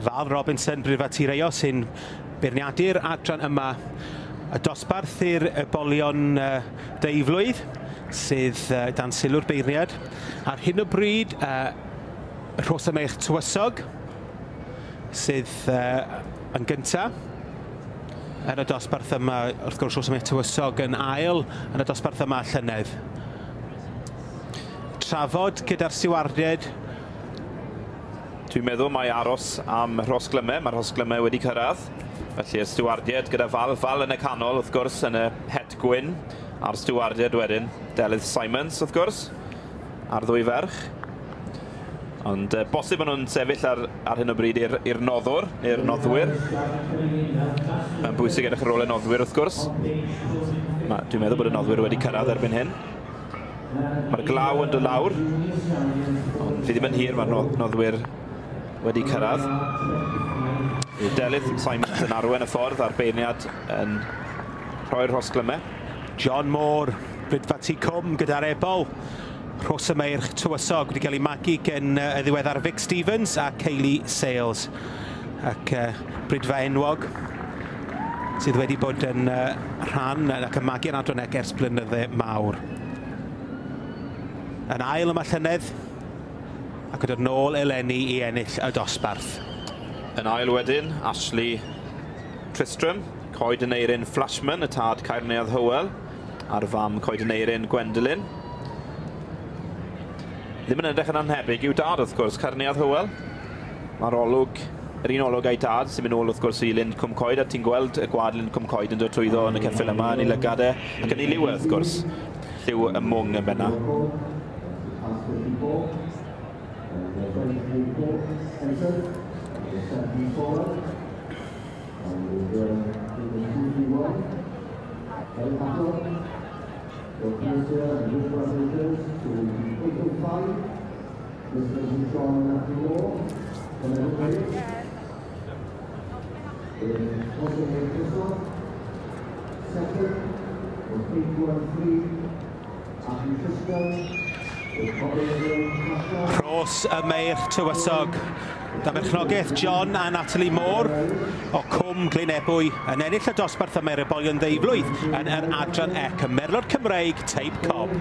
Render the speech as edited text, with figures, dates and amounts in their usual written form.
Val Robinson, Bridfa Tireo, sy'n beirniadu'r adran yma. Y dosbarth i'r ebolion deuflwydd sydd dan sylw'r beirniad. Ar hyn o bryd, Rhos y Meirch Tywysog sydd yn gyntaf yn y dosbarth yma. Wrth gwrs, Rhos y Meirch Tywysog yn ail yn y dosbarth yma llynedd. Trafod gyda'r stiwardiaid. Dwi'n meddwl mai aros am Rhosglyme. Mae Rhosglyme wedi cyrraedd. Felly y stiwardiaid gyda Val yn y canol, wrth gwrs, yn y het gwyn. A'r stiwardiaid wedyn, Delyth Simons, wrth gwrs, a'r ddwy ferch. Ond bosib maen nhw'n sefyll ar hyn o bryd i'r noddwr, neu'r noddwyr. Mae'n bwysig edrych ar ôl y noddwyr, wrth gwrs. Dwi'n meddwl bod y noddwyr wedi cyrraedd erbyn hyn. Mae'r glaw yn dod lawr, ond fi ddim yn hir, mae'r noddwyr wedi cyrraedd. Delyth Simons yn arwain y ffordd a'r beirniad yn rhoi'r rhosglymau. John Moore, Bridfa Tŷ Cwm gyda'r ebol. Rhos y Meirch Tywysog wedi cael ei magu gen y ddiweddar Vic Stevens a Kaylee Sales. Ac Bridfa enwog sydd wedi bod yn rhan ac yn magu yn adran ec ers blynydde mawr. Yn ail yma llynedd ac yn dod nôl eleni i ennill y dosbarth. Yn ail wedyn, Ashley Tristram, Coed yn Eirin Flashman, y tad Caerneuodd Hywel, a'r fam Coed yn Eirin Gwendolyn. Ddim yn edrych yn annhebyg i'w dad, wrth gwrs, Caerneuodd Hywel. Mae'r olwg, yr un olwg a'i dad, sy'n mynd nôl wrth gwrs i Lyn Cwmcoed, a ti'n gweld y gwad Lyn Cwmcoed yn dod trwyddo yn y ceffyl yma, yn ei lygad e, ac yn ei liw e, wrth gwrs. Lliw y mwng yn benna. Rhos y Meirch Tywysog. Dan berchnogaeth John a Natalie Moore o Cwm Glyn Ebwy yn ennill y dosbarth yma i'r ebolion ddeuflwydd yn yr adran ec, y Merlod Cymreig Teip Cob.